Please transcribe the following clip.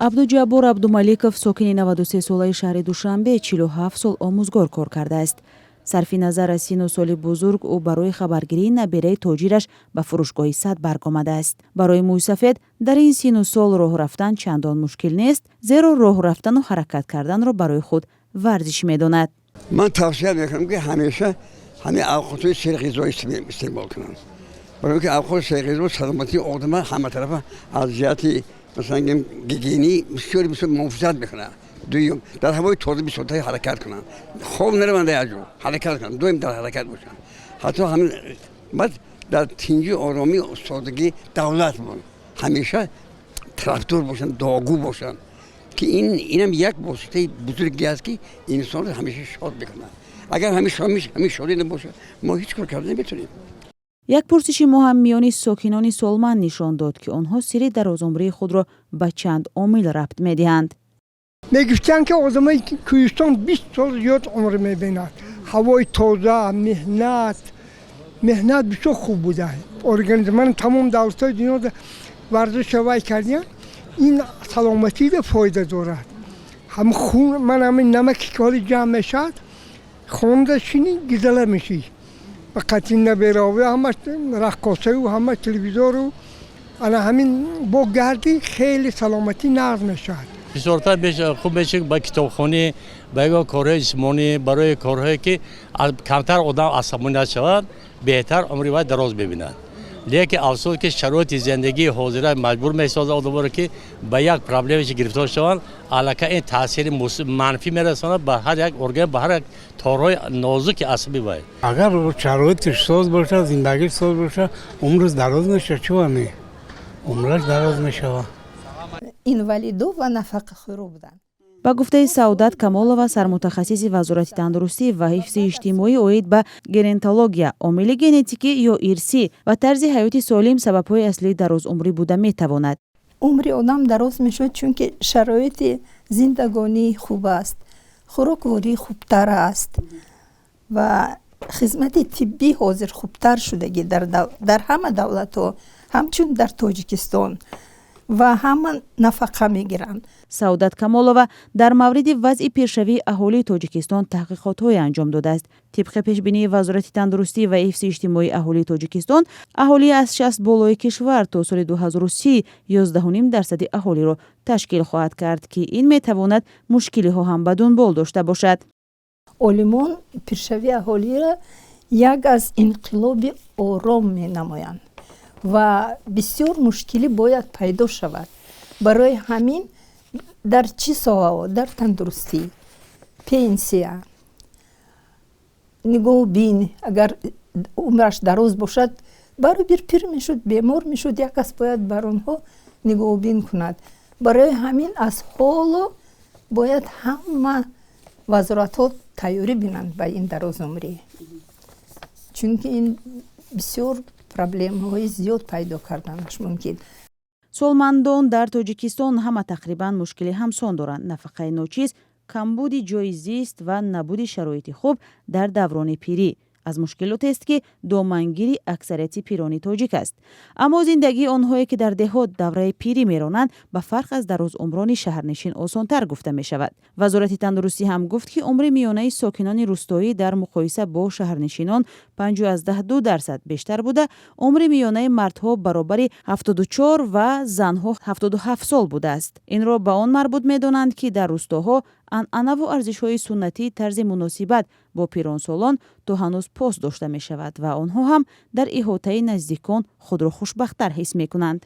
Абдуҷаббор Абдумаликов, сокини 93-солаи шаҳри Душанбе, 47 сол омӯзгор кор кардааст. Сарфи назар аз сину соли бузург, ӯ барои хабаргирии набераи тоҷираш ба фурӯшгоҳи Садбарг омадааст. Барои мӯйсафед дар ин сину сол роҳ рафтан чандон мушкил нест, зеро роҳ рафтану ҳаракат карданро барои худ варзиш медонад. Ман тавсия мекунам, ки ҳамеша ҳамин авқотҳои серғизо истеъмол кунанд, барои ки авқоти серғизо саломатии одама ҳаматарафа аз ҷиҳати, масалан, гигиенӣ бисёр бисёр муҳофизат мекунад. Дуюм, дар ҳавои тоза бисёртар ҳаракат кунанд, хоб нараванд, аҷо ҳаракат кунанд, доим дар ҳаракат бошанд. Ҳатто ҳамин баъд дар тинҷи, оромӣ, содагӣ давлат ҳамеша тарафдор бошанд, дуогӯ бошанд, ки ин инам як воситаи бузурге аст, ки инсонро ҳамеша шод мекунад. Агар ҳамин шодӣ набошад, мо ҳеҷ кор карда наметавонем. Як пурсиши мо ҳам миёни сокинони солманд нишон дод, ки онҳо сирри дарозумрии худро ба чанд омил рабт медиҳанд. Мегуфтанд, ки одамои кӯҳистон 20 сол зиёд умр мебинад. Ҳавои тоза, меҳнат, меҳнат бисёр хуб буда организм. Ман тамом давлатҳои дунё варзиша вай кардиям, ин саломатида фоида дорад. Ҳам хун ман ҳамин намаки ки ҳоли ҷамъ мешавад, хонда шинӣ, гизала мешӣ. Ба қатъи набераовӣ, ҳама раққосаю, ҳама телевизору, ана ҳамин бо гардӣ хеле саломатӣ нағз мешавад. Бисёртар хуб мешавад ба китобхонӣ, ба ягон корҳои ҷисмонӣ, барои корҳое ки камтар одам асабоният шавад, беҳтар умри вай дароз мебинад. Лекин афсӯс, ки шароити зиндагии ҳозира маҷбур месозад одаморо, ки ба як проблемаше гирифтор шаванд. Аллакай ин таъсири манфӣ мерасонад ба ҳар як орган, ба ҳар як торҳои нозуки асаби вай. Агар шароитиш соз бошад, зиндагиш соз бошад, умраш дароз мешавад. Чӣ не, умраш дароз мешавад. Инвалиду ва нафақахӯру буданд. Ба гуфтаи Саодат Камолова, сармутахассиси Вазорати тандурустӣ ва ҳифзи иҷтимоӣ оид ба геронтология, омили генетикӣ ё ирсӣ ва тарзи ҳаёти солим сабабҳои аслии дарозумрӣ буда метавонад. Умри одам дароз мешавад, чунки шароити зиндагонӣ хуб аст, хӯрокворӣ хубтар аст ва хизмати тиббӣ ҳозир хубтар шудагӣ дар ҳама давлатҳо, ҳамчун дар Тоҷикистон, ва ҳама нафақа мегиранд. Саодат Камолова дар мавриди вазъи пиршавии аҳолии Тоҷикистон таҳқиқотҳое анҷом додааст. Тибқи пешбинии Вазорати тандурустӣ ва ҳифзи иҷтимоии аҳолии Тоҷикистон, аҳолии аз 60 болои кишвар то соли 2030 11,5 дарсади аҳолиро ташкил хоҳад кард, ки ин метавонад мушкилиҳо ҳам ба дунбол дошта бошад. Олимон пиршавии аҳолиро як аз инқилоби ором менамоянд ва бисёр мушкилӣ бояд пайдо шавад. Барои ҳамин дар чӣ соҳаҳо: дар тандурустӣ, пенсия, нигоҳубин. Агар умраш дароз бошад, баробир пир мешуд, бемор мешуд, як кас бояд бар онҳо нигоҳубин кунад. Барои ҳамин аз ҳоло бояд ҳама вазоратҳо тайёрӣ бинанд ба ин дарозумрӣ, чунки ин бисёр проблемаҳои зиёд пайдо карданаш мумкин. Солмандон дар Тоҷикистон ҳама тақрибан мушкили ҳамсон доранд: нафақаи ночиз, камбуди ҷойи зист ва набуди шароити хуб дар даврони пирӣ аз мушкилотест, ки домангири аксарияти пирони тоҷик аст. Аммо зиндагии онҳое, ки дар деҳот давраи пирӣ меронанд, ба фарқ аз дарозумрони шаҳрнишин осонтар гуфта мешавад. Вазорати тандурустӣ ҳам гуфт, ки умри миёнаи сокинони рӯстоӣ дар муқоиса бо шаҳрнишинон 5,2 дарсад бештар буда, умри миёнаи мардҳо баробари 74 ва занҳо 77 сол будааст. Инро ба он марбут медонанд, ки дар рӯстоҳо анъанаву арзишҳои суннатии тарзи муносибат бо пиронсолон то ҳанӯз пос дошта мешавад ва онҳо ҳам дар иҳотаи наздикон худро хушбахттар ҳис мекунанд.